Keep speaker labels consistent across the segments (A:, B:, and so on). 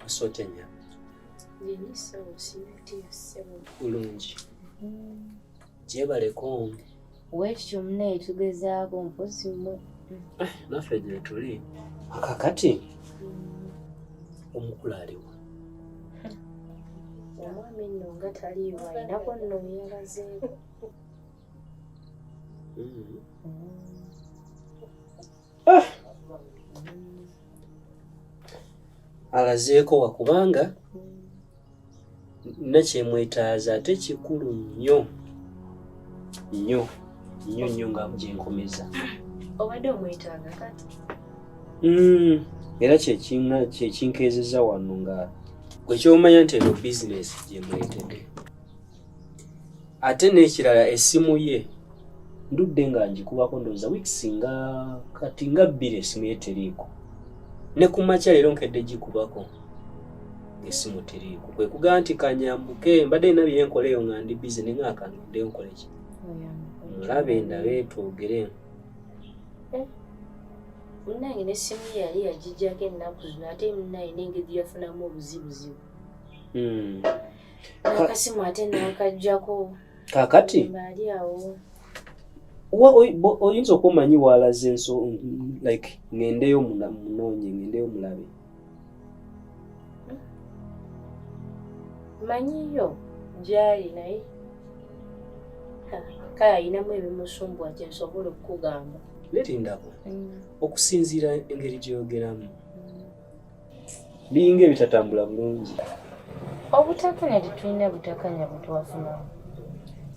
A: Osote nya. Bulungi. Gyebaleko.
B: Wekityo munnaye tugezaako mpozi mmwe.
A: Naffe gye tuli. Kakati omukulu aliwa?
B: Omwami nno nga taliiwo, alinako nno yalazeeko.
A: Alazeeko wa kubanga nakyemwetaaza ate kikulu nnyo nnyo nnyo nnyo nga gyenkomeza.
B: Obadde omwetaaga kati?
A: Era kyekinkeezeza wano nga gwe kyomanya nti eno bizinesi gyemuleetedde. Ate n'ekirala essimu ye ndudde nga ngikubako ndowooza wiikisi nga kati nga 2 essimu ye teriiko. Ne ku makya leero nkedde gikubako essimu teriiko. Kwe kugamba nti kanyambuke mbadde nina bye nkola eyo nga ndi busy ne nga kangende nkole ki? Mulabe ndabe twogere.
B: Munnange n'essimu ye yali yagiggyako ennaku zino ate munnaye n'engeri yafunamu obuzibuzibu. N'akasimu ate n'akaggyako.
A: Kaakati
B: Ali awo.
A: Oyinza okuba omanyi w'alaze nso like ŋŋendeyo munoonye, ŋŋendeyo mulabe.
B: Mmanyiyo gy'ali naye kale alinamu ebimusumbuwa kye nsobola okukugamba.
A: Nerindako okusinziira engeri gy'oyogeramu biringa ebitatambula bulungi.
B: Obutakanya tetulina butakanya bwe twafunamu.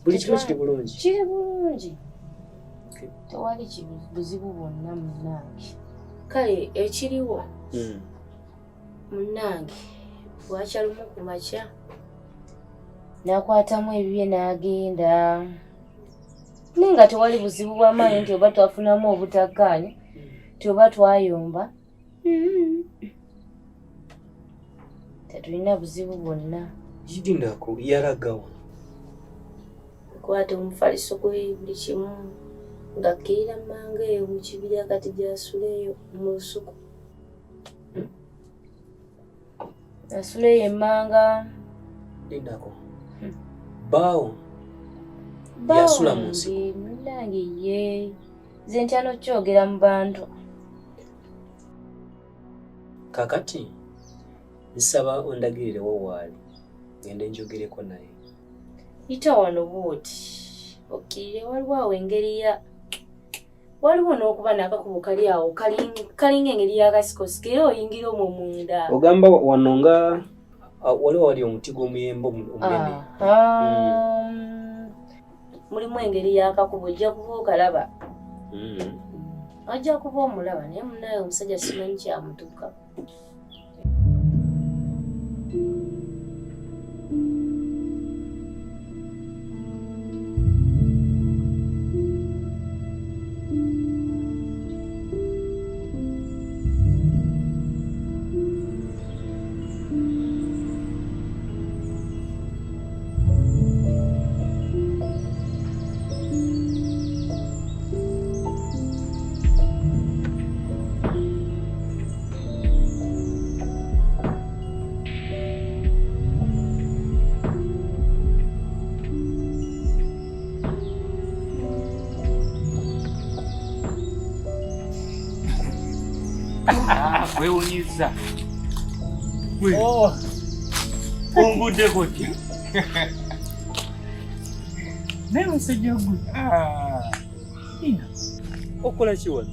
A: Buli kimu kiri bulungi.
B: Kiri bulungi. Tewali buzibu bwonna munnange. Kale ekiriwo munnange bwakya lumu ku makya n'akwatamu ebibye n'agenda. Naye nga tewali buzibu bw'amaanyi nti oba twafunamu obutakkaanya, nti oba twayomba. Tetulina buzibu bwonna.
A: Gidindako yalagawa.
B: Kwata omufaliso gwe buli kimu ng'akkirira mmanga eyo mu kibira kati gy'asula eyo mu lusuku. Asula eyo emmanga.
A: Lindako. Bbaawo yasula mu nsiko.
B: Munnange ye. Nze ntya n'okyogera mu bantu.
A: Kaakati nsaba ondagirirewo waali ngende njogereko naye.
B: Yita wano bw'oti okkirire waliwo awo engeri ya waliwo n'okuba n'akakubo kali awo kalinga engeri y'akasikosiko era oyingira omwo munda.
A: Ogamba wano nga waliwo wali omuti gw'omuyembe omunene.
B: Mulimu engeri y'akakubo ojja kuba okalaba. Ojja kuba omulaba naye munnaye omusajja simanyi kyamutuuka.
C: Wewunyiza. Oh. Onguddeko otya? Naye musajja gwe. Nina.
A: Okola ki wano?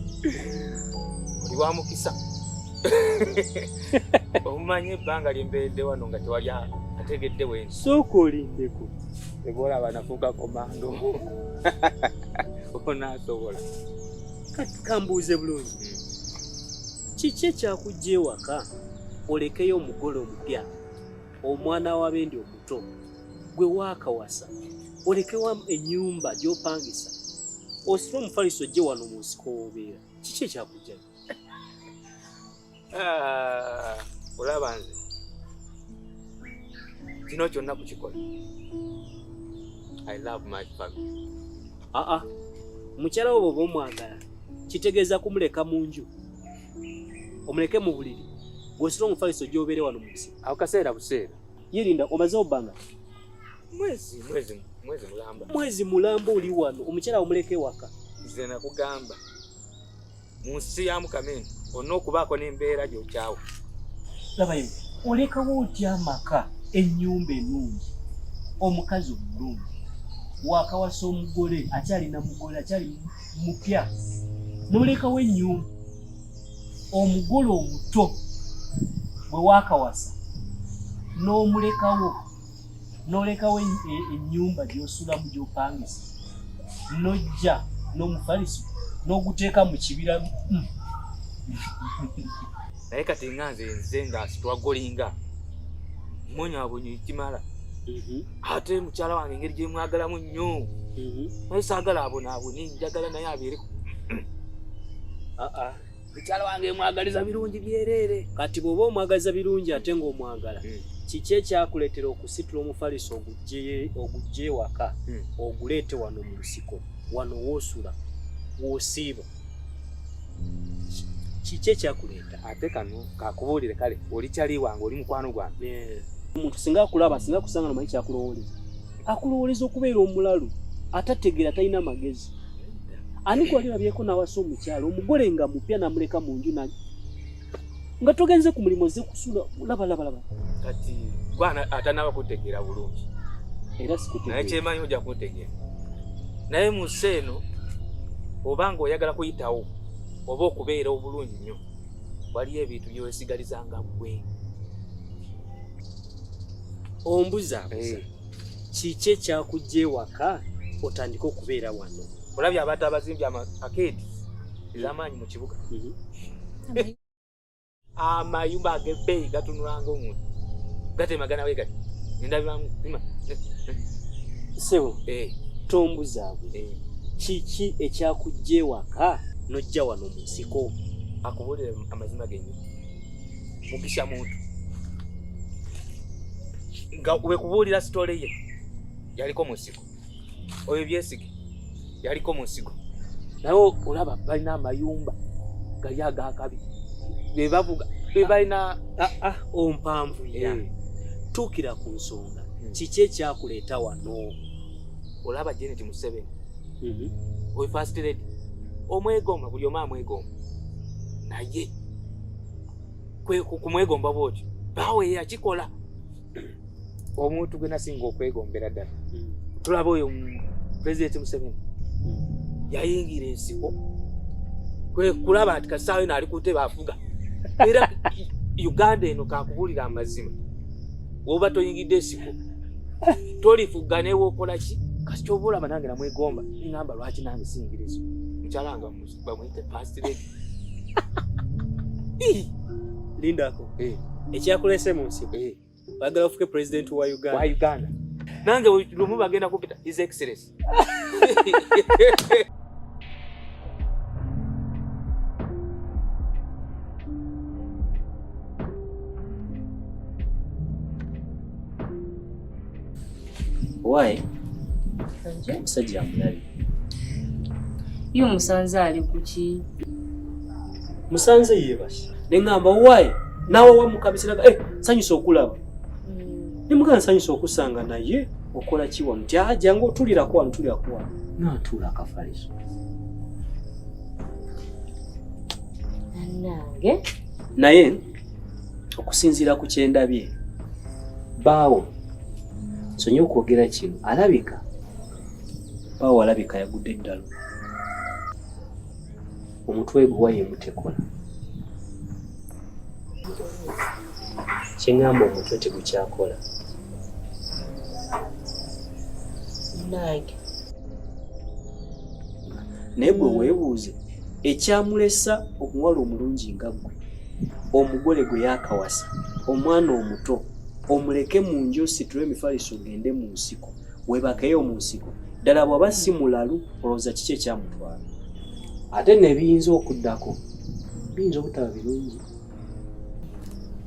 C: Oli wa mukisa. Omanyi ebbanga lye mbeeredde wano nga tewali ategedde wendi.
A: Sooka olindeko.
C: Ebola nafuuka komando. Onaasobola.
A: Kati kambuuze bulungi. Kiki ekyakujja ewaka olekeyo omugole omupya omwana w'abendi omuto gwe waakawasa olekewo ennyumba gy'opangisa osire omufaliso ojje wano mu nsiko w'obeera? Kiki ekyakujjayo?
C: Olaba nze kino kyonna kukikola. I love my family.
A: Aa, mukyala wo bw'oba omwagala kitegeeza kumuleka mu nju, omuleke mu buliri. Gwosula omufaliso gy'obeere wano mu nsi.
C: Awo kaseera buseera.
A: Yerinda omaze obbanga.
C: Mwezi mwezi mwezi mulamba.
A: Mwezi mulamba oli wano omukyala omuleka ewaka.
C: Nze nakugamba mu nsi ya Mukama eno olina okubaako n'embeera gy'okyawa.
A: Labayo olekawo otya amaka ennyumba ennungi omukazi omulungi wakawasa omugole akyalina mugole akyali mupya n'olekawo ennyumba omugole omuto bwe wakawasa n'omulekawo n'olekawo ennyumba gy'osulamu gy'opangisa n'ojja n'omufaliso n'oguteeka mu kibira.
C: Naye kati nga nze nze nga sitwagolinga munyabunyi ekimala ate mukyala wange engeri gye mwagalamu nnyo naye saagala abonaabone njagala naye abeere. Mukyala wange mwagaliza birungi byereere.
A: Kati bw'oba omwagaliza birungi ate ng'omwagala kiki ekyakuleetera okusitula omufaliso ogujje ewaka oguleete wano mu nsiko wano woosula w'osiiba? Kiki ekyakuleeta?
C: Ate kano kakubuulire kale oli kyali wange oli mukwano gwange.
A: Omuntu singa akulaba singa akusanga nomanyi kyakulowooleza akulowooleza okubeera omulalu atategeera talina magezi. Ani gwali labyeko n'awasa omukyala omugole nga mupya n'amuleka mu nju nga togenze ku mulimu ozze kusula laba laba laba.
C: Kati gwana atanaba kutegeera bulungi
A: era sikutegeera
C: naye kyemanyi ojja kuntegeera. Naye mu nsi eno oba ng'oyagala kuyitawo oba okubeera obulungi nnyo waliyo ebintu byewesigaliza nga ggwe.
A: Ombuzaabuza kiki ekyakujja ewaka otandike okubeera wano?
C: Olabye abantu abazimbye akeedi ez'amaanyi mu kibuga. Amayumba ag'ebbeeyi gatunulanga omuntu gatemagana we gati endabiramu.
A: Ssebo tombuzaabuza kiki ekyakujja ewaka n'ojja wano mu nsiko?
C: Akubuulire amazima gennyini mukisa muntu nga wekubuulira sitole ye yaliko mu nsiko oyo byesige yaliko mu nsiko naye olaba balina amayumba gali agakabi bebavuga bebalina
A: ompanvu ya tuukira ku nsonga kiki ekyakuleeta wano?
C: Olaba Janet Museveni oyo first lady omwegomba buli omu amwegomba naye kumwegomba bwotyo baawe yakikola. Omuntu gwe nasinga okwegombera ddala tulaba oyo President Museveni yayingira ensiko kwe kulaba nti kasaawe eno ali ku ntebe afuga. Era Uganda eno kakubuulira amazima bw'oba toyingidde ensiko tolifuga newokola ki kasi kyoba olaba nange namwegomba ngamba lwaki nange siyingira ensiko mukyala nga bamuyite first lady.
A: Lindako ekyakulese mu nsiko oyagala ofuke president wa Uganda.
C: Wa Uganda nange lumu bagenda kupita His Excellency.
A: Why? Omusajja amulabye.
B: Ye omusanze ali ku ki?
A: Musanze yeebase. Ne ŋŋamba why? Naawe wamukabisira nsanyusa okulaba. Ne mugamba nsanyusa okusanga naye okola ki wano? Nti jangu otulirako wano tulirako wano. N'atuula akafaliso.
B: Nange.
A: Naye okusinziira ku kye ndabye bbaawo nsonyiwe okwogera kino alabika bbaawo alabika yagudde eddalu. Omutwe gwe wayeemu tekola. Kye ŋŋamba omutwe tegukyakola.
B: Nange.
A: Naye gwe weebuuze ekyamulesa omuwala omulungi nga ggwe omugole gwe yaakawasa omwana omuto omuleke mu nju ositule emifaliso ogende mu nsiko weebakeyo mu nsiko ddala bw'aba si mulalu olowooza kiki ekyamutwala? Ate nno ebiyinza okuddako biyinza obutaba birungi.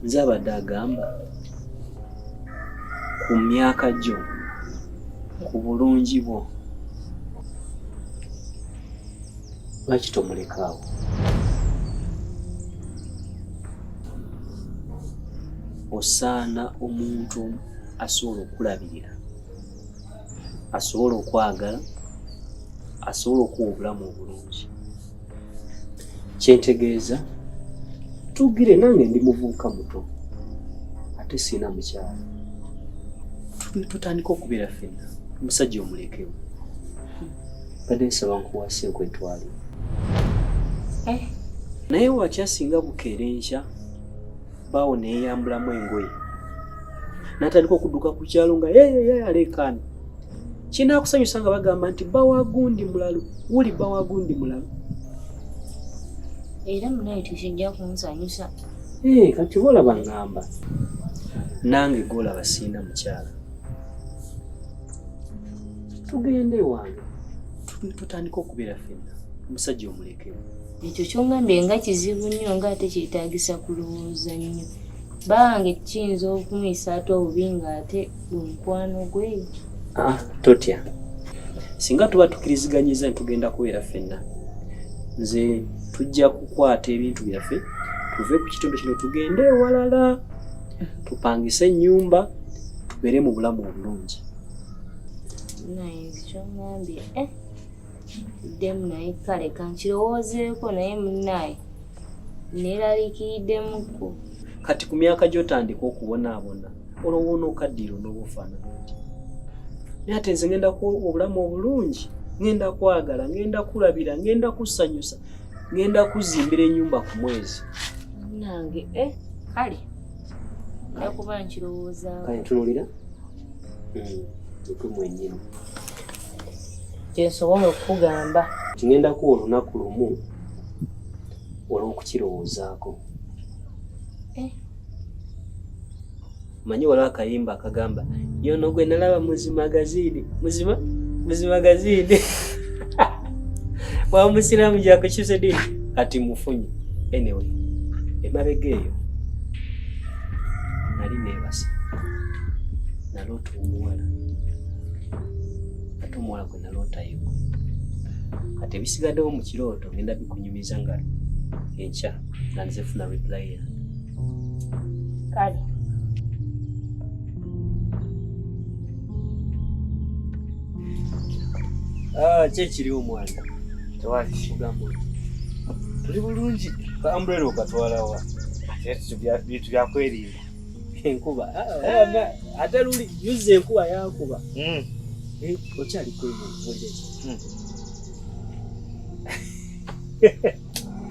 A: Nze abadde agamba ku myaka gyo ku bulungi bwo lwaki tomulekaawo? Osaana omuntu asobola okulabirira, asobola okwagala, asobola okuwa obulamu obulungi. Kyentegeeza tugire nange ndi muvubuka muto ate sirina mukyala, tutandike okubeera ffenna, omusajja omulekewo. Mbadde nsaba nkuwase nkwetwale.
B: Eh.
A: Naye wakyasinga bukeera enkya baawo neyeyambulamu engoye natandika okudduka ku kyalo nga aleekaana. Kinaakusanyusa nga bagamba nti bba wa gundi mulalu, wuli bba wa gundi mulalu.
B: Era munaye tekijja kunsanyusa.
A: Eh, kati olaba ngamba nange gwolaba sirina mukyala, tugende ewange tutandike okubeera ffenna, omusajja omulekewo.
B: Ekyo ky'ongambye nga kizibu nnyo nga ate kyetaagisa kulowooza nnyo. Bange kiyinza okumuyisa ate obubi ng'ate gwe mukwano gwe.
A: Ah, totya. Singa tuba tukiriziganyiza nti tugenda kubeera ffenna, nze tujja kukwata ebintu byaffe tuve ku kitundu kino tugende ewalala tupangise ennyumba tubeere mu bulamu obulungi.
B: Naye nze ky'ongambye eh. Ddemu naye kale kankirowoozeeko naye munnaaye neeraliikiriddemuko.
A: Kati ku myaka gy'otandika okubonaabona olowooza onookaddira onooba ofaanana otya? Naye ate nze ngenda kuwa obulamu obulungi, ngenda kwagala, ngenda kulabira, ngenda kusanyusa, ngenda kuzimbira ennyumba ku mwezi.
B: Munnange eh kale nja kuba nkirowoozaako.
A: Kale ntunuulira. Mutwe mwennyini.
B: Kye nsobola okukugamba.
A: Ngenda kuwa olunaku lumu olw'okukirowoozaako.
B: Eh.
A: Manyi waliwo akayimba akagamba yono gwe nalaba muzimagaziini muzima muzimagaziini wa musiraamu gyakukyusa eddiini kati mufunye. Anyway, emabega eyo nali neebase naloota omuwala ate omuwala gwe naloota yegwe kati ebisigaddewo mu kirooto ngenda bikunyumiza nga enkya nga nze funa reply yange.
B: Kale.
A: Ah, ki ekiriwo mwana?
C: Tewali.
A: Ogamba otya?
C: Tuli bulungi.
A: Ka umbrella okatwala wa?
C: Ate bintu bya kwerinda.
A: Enkuba. Ah, ah, ate luli yuza enkuba yankuba. Eh, okyali kwewulira ki?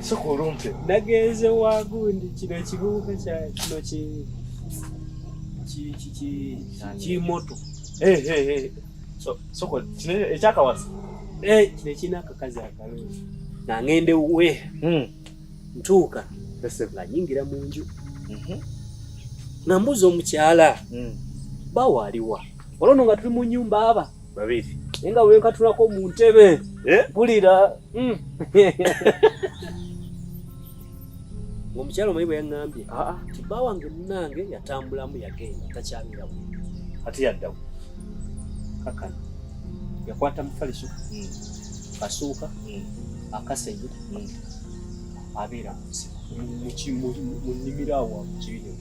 C: Sooka olumpe.
A: Nagenze wa gundi kino ekivubuka kya kino ki ki ki ki kimoto.
C: Eh eh eh. So soko kino ekyakawasa.
A: Eh, kino ekirina akakazi akalungi. Nga ngende wuwe. Ntuuka. Nga nyingira mu nju. Nga mbuuza omukyala. Bawo aliwa? Olwo nga tuli mu nnyumba aba.
C: Babiri.
A: Naye nga bwe nkatulako mu ntebe. Mpulira. Ng'omukyala omanyi bwe yaŋŋambye? Nti bba wange munnange yatambulamu yagenda takyabeerawo.
C: Ate yaddawo.
A: Kakano yakwata mufaliso, kasuuka, akasenyu, abeera mu nsiko, mu nnimiro awo mu kibira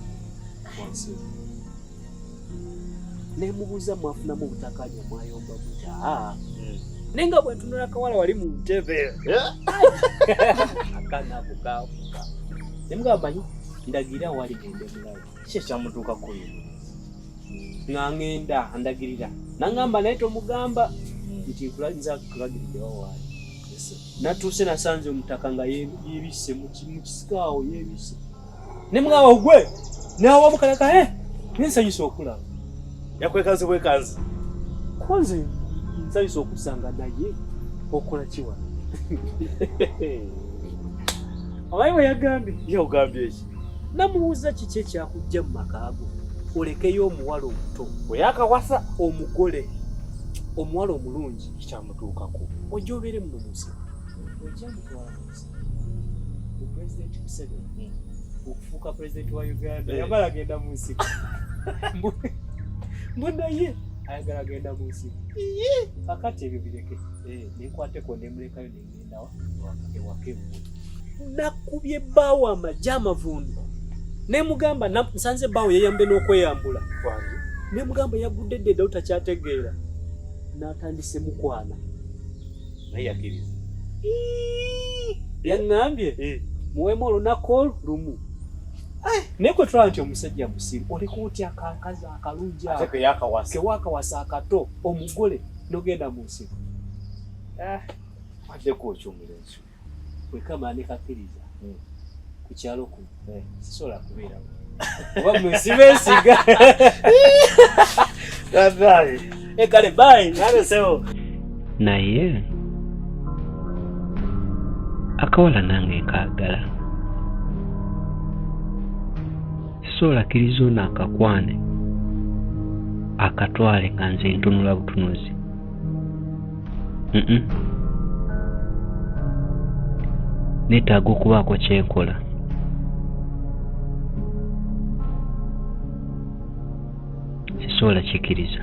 A: wansi. Ne mubuuza mwafunamu obutakkaanya mwayomba mutya? Naye nga bwe ntunula akawala wali mu ntebe. Akaana ako kaafuka. Ne mugamba manyi ndagira wali ngende mulabe.
C: Ki ekyamutuukako ye?
A: Nga ngenda andagirira. Nangamba naye tomugamba nti nze akulagiridde wa waali. Natuuse nasanze omutaka nga yeebisse mu kisiko awo yeebisse. Ne mugamba ogwe n'awa mukalaka eh nensanyusa okulaba.
C: Yakwekanze bwekanze.
A: Ko nze nsanyusa okusanga naye okola ki wano? Omanyi bwe yagambye?
C: Ye ogambye ki?
A: Namubuuza kiki ekyakujja mu maka go olekeyo omuwala omuto.
C: Bwe yakawasa.
A: Omugole omuwala omulungi.
C: Kikyamutuukako.
A: Ojja obeere muno mu nsiko. Ojja mutwala mu nsiko. Pulezidenti Museveni okufuuka pulezidenti wa Uganda yamala agenda mu nsiko. Mbu naye ayagala agenda mu nsiko. Kakati ebyo bireke. Nenkwateko nemulekayo nengendawa ewaka ewuwe. Nakubye bbaawo amagi amavundu. Nemugamba nsanze bbaawo yeyambe n'okweyambula. Nemugamba yagudde dda eddalu takyategeera. N'atandise mukwana.
D: Naye yakkiriza.
A: Yaŋŋambye muweemu olunaku lumu. Naye kwe tulaba nti omusajja musiru oleka otya akakazi akalungi ako kewakawasa akato omugole n'ogenda mu nsiko.
D: Addeko okyomulenzi.
A: Bwe kamala ne kakkiriza ku kyalo kuno sisobola kubeerawo. Oba mwe sibeesiga. Kale bye.
D: Kale ssebo.
E: Naye akawala nange nkaagala. Sisobola kkiriza ono akakwane akatwale nga nze ntunula butunuzi. Neetaaga okubaako kye nkola. Sisobola kikkiriza.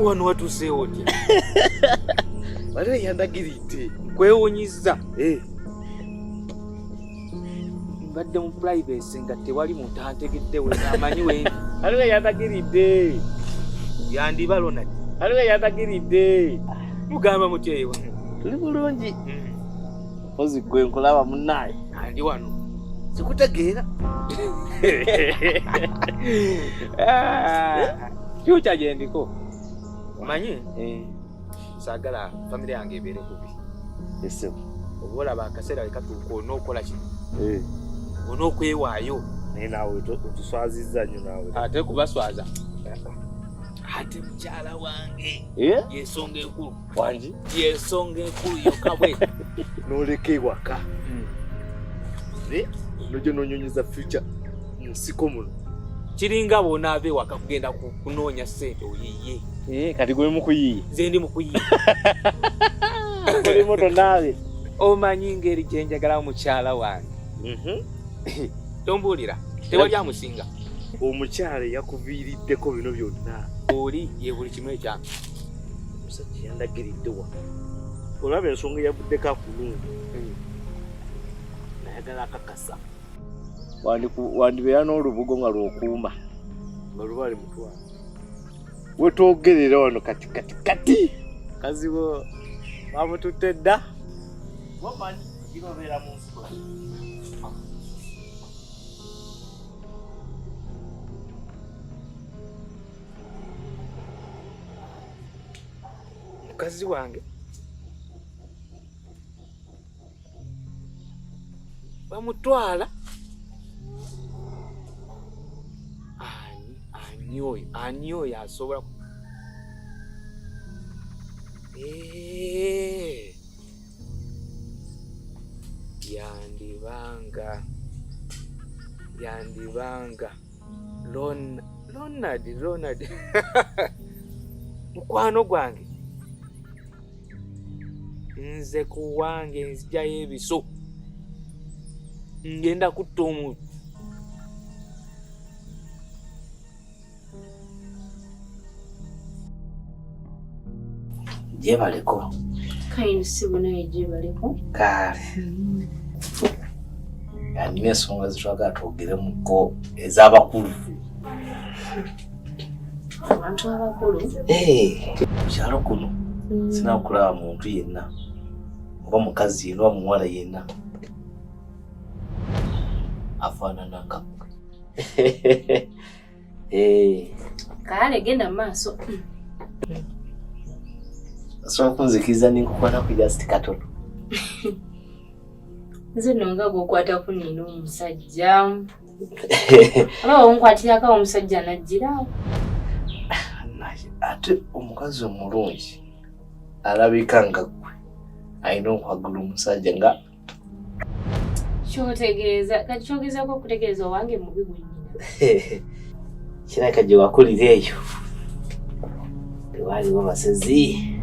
C: Wano watuuseewo otya?
D: Waliwo yandagiridde.
C: Nkwewuunyizza. Mbadde mu privacy nga tewali muntu antegedde we amanyi we.
D: Waliwo yandagiridde.
C: Yandiba Ronald.
D: Waliwo yandagiridde.
C: Mugamba mutya eyo?
D: Tuli bulungi. Mpozi gwe nkulaba munnaaye.
C: Andi wano.
D: Sikutegeera.
C: Future gye ndiko. Omanyi? Saagala famire yange ebeere bubi. Oba olaba akaseera we katuuka onookola kino. Onookwewaayo.
D: Naye naawe otuswazizza nnyo naawe.
C: Ate kubaswaza. Ate mukyala wange. Y'ensonga enkulu.
D: Wangi?
C: Y'ensonga enkulu yokka bwe.
D: N'oleka ewaka. N'ojja n'onyonyeza future mu nsiko muno.
C: Kiringa bw'onaava ewaka kugenda kunoonya ssente oyiye.
D: Kati gwe mukuyiiya.
C: Nze ndi mukuyiiya.
D: Oli muto naawe.
C: Omanyi ngeri gye njagala mukyala wange. Tombuulira, tewali amusinga.
D: Omukyala yakuviiriddeko bino byonna.
C: Oli ye buli kimu ekyange.
D: Omusajja yandagiridde wano. Olaba ensonga eyavuddeko akulungi. Nayagala akakasa. Wandibeera n'olubugo nga lw'okuuma. Nga luba ali mutwalo. Wetwogerera wano kati kati kati. Kazibu bamututte dda. Wamanyi obeera mu nsiko.
C: Mukazi wange bamutwala. Ani oyo asobola yandibanga Ronald mukwano gwange nze ku wange nzijayo ebiso ngenda kutta omuntu.
D: Gyebaleko.
B: Kale ssebo naye gyebaleko.
D: Kale. Nina ensonga zetwagala twogeremuko ez'abakulu.
B: Abantu abakulu?
D: Ku kyalo kuno sinakulaba muntu yenna oba mukazi yenna oba muwala yenna afaanana nga ggwe.
B: Kale genda mu maaso.
D: Osobola kunzikiriza ninkukwatako just katono?
B: Nze nno nga gw'okwatako nina omusajja. Oba onkwatirako omusajja n'aggyirawo.
D: Ate omukazi omulungi alabika nga ggwe alina okwagala omusajja nga
B: kyotegeeza kati kyogezaako okutegeeza owange mubi gwe nnyina.
D: Kirabika gye wakulira eyo tewaaliwo basezi.